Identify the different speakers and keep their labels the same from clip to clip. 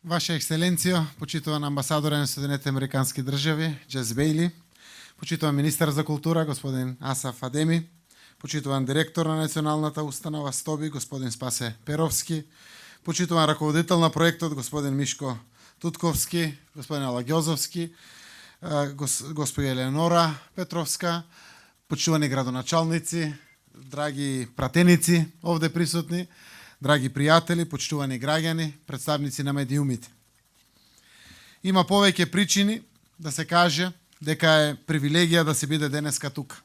Speaker 1: Ваша ексцеленцијо, почитуван амбасадор на Соединетите Американски држави, Джес Бејли, почитуван министар за култура, господин Асаф Адеми, почитуван директор на Националната установа Стоби, господин Спасе Перовски, почитуван раководител на проектот, господин Мишко Тутковски, господин Алагјозовски, госпоја Елеонора Петровска, почитувани градоначалници, драги пратеници овде присутни, драги пријатели, почитувани граѓани, представници на медиумите. Има повеќе причини да се каже дека е привилегија да се биде денеска тука.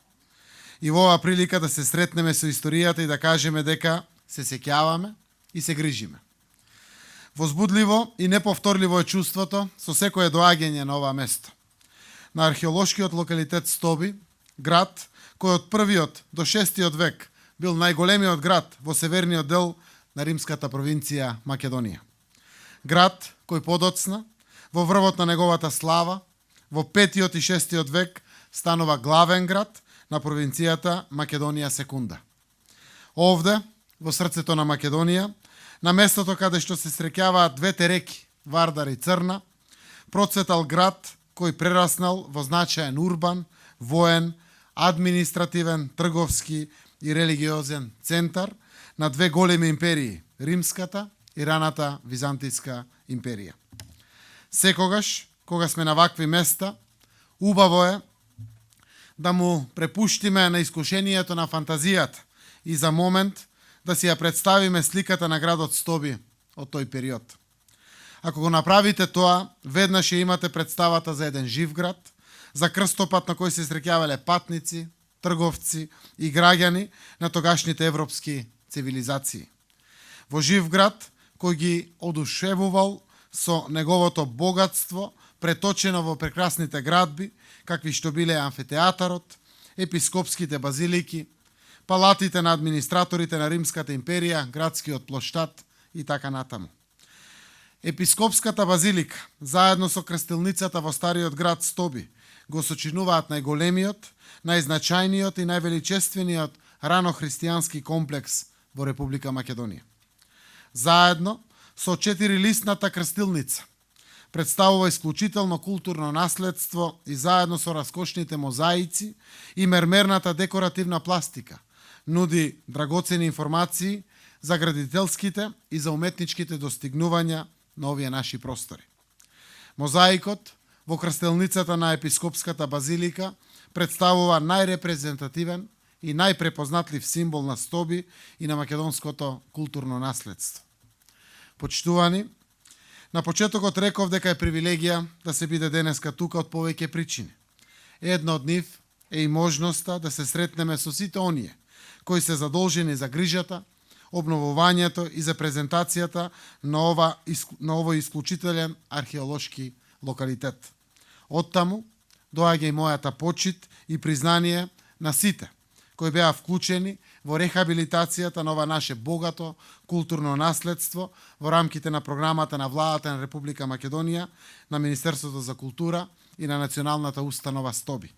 Speaker 1: И во оваа прилика да се сретнеме со историјата и да кажеме дека се сеќаваме и се грижиме. Возбудливо и неповторливо е чувството со секое доаѓање на оваа место. На археолошкиот локалитет Стоби, град кој од првиот до 6 век бил најголемиот град во северниот дел на римската провинција Македонија. Град кој подоцна, во врвот на неговата слава, во 5 и 6 век станува главен град на провинцијата Македонија Секунда. Овде, во срцето на Македонија, на местото каде што се среќаваат двете реки, Вардар и Црна, процветал град кој прераснал во значаен урбан, воен, административен, трговски и религиозен центар на две големи империи, Римската и раната Византијска империја. Секогаш, кога сме на вакви места, убаво е да му препуштиме на искушението на фантазијата и за момент да си ја представиме сликата на градот Стоби од тој период. Ако го направите тоа, веднаш ја имате представата за еден жив град, за крстопат на кој се среќавале патници, трговци и граѓани на тогашните европски цивилизации. Во жив град кој ги одушевувал со неговото богатство, преточено во прекрасните градби, какви што биле амфитеатарот, епископските базилики, палатите на администраторите на Римската империја, градскиот плоштад и така натаму. Епископската базилика, заедно со крстилницата во стариот град Стоби, го сочинуваат најголемиот, најзначајниот и највеличествениот рано-христијански комплекс во Република Македонија. Заедно со 4-листната крстилница представува исклучително културно наследство и заедно со раскошните мозаици и мермерната декоративна пластика нуди драгоцени информации за градителските и за уметничките достигнувања на овие наши простори. Мозаикот во крстилницата на Епископската базилика представува најрепрезентативен и најпрепознатлив символ на Стоби и на македонското културно наследство. Почитувани, на почетокот реков дека е привилегија да се биде денеска тука од повеќе причини. Една од нив е и можноста да се сретнеме со сите оние кои се задолжени за грижата, обновувањето и за презентацијата на овој исклучителен археолошки локалитет. Оттаму доаѓа и мојата почит и признание на сите кои беа вклучени во рехабилитацијата на ова наше богато културно наследство во рамките на програмата на владата на Република Македонија, на Министерството за култура и на Националната установа Стоби.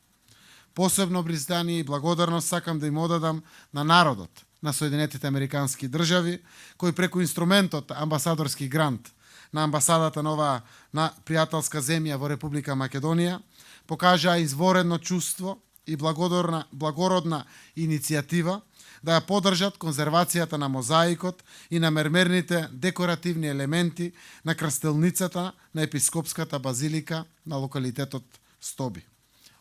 Speaker 1: Посебно признание и благодарност сакам да им одадам на народот на Соединетите Американски држави, кој преку инструментот амбасадорски грант на амбасадата на оваа пријателска земја во Република Македонија покажаа изворено чувство и благородна иницијатива да ја поддржат конзервацијата на мозаикот и на мермерните декоративни елементи на крстилницата на Епископската базилика на локалитетот Стоби.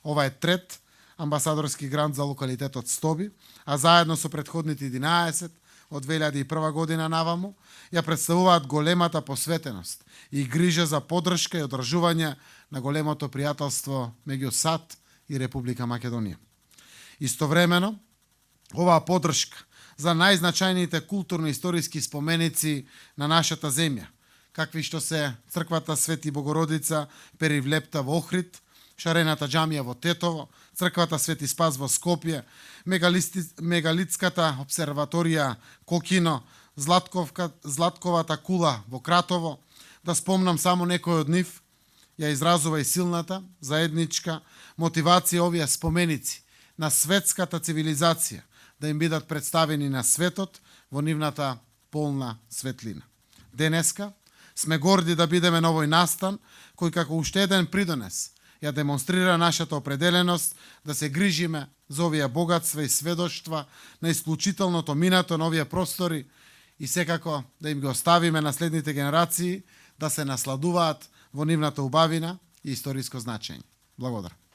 Speaker 1: Ова е трет амбасадорски грант за локалитетот Стоби, а заедно со претходните 11 од 2001 година наваму ја представуваат големата посветеност и грижа за поддршка и одржување на големото пријателство меѓу САД и Република Македонија. Истовремено, оваа поддршка за најзначајните културно-историски споменици на нашата земја, какви што се црквата Свети Богородица Перивлепта во Охрид, Шарената џамија во Тетово, црквата Свети Спас во Скопје, мегалитската обсерваторија Кокино, Златковата кула во Кратово, да спомнам само некој од нив, ја изразува и силната заедничка мотивација овие споменици на светската цивилизација да им бидат представени на светот во нивната полна светлина. Денеска Сме горди да бидеме на овој настан, кој како уште еден придонес ја демонстрира нашата определеност да се грижиме за овие богатства и сведоштва на исклучителното минато на овие простори и секако да им ги оставиме на следните генерации да се насладуваат во нивната убавина и историско значење. Благодарам.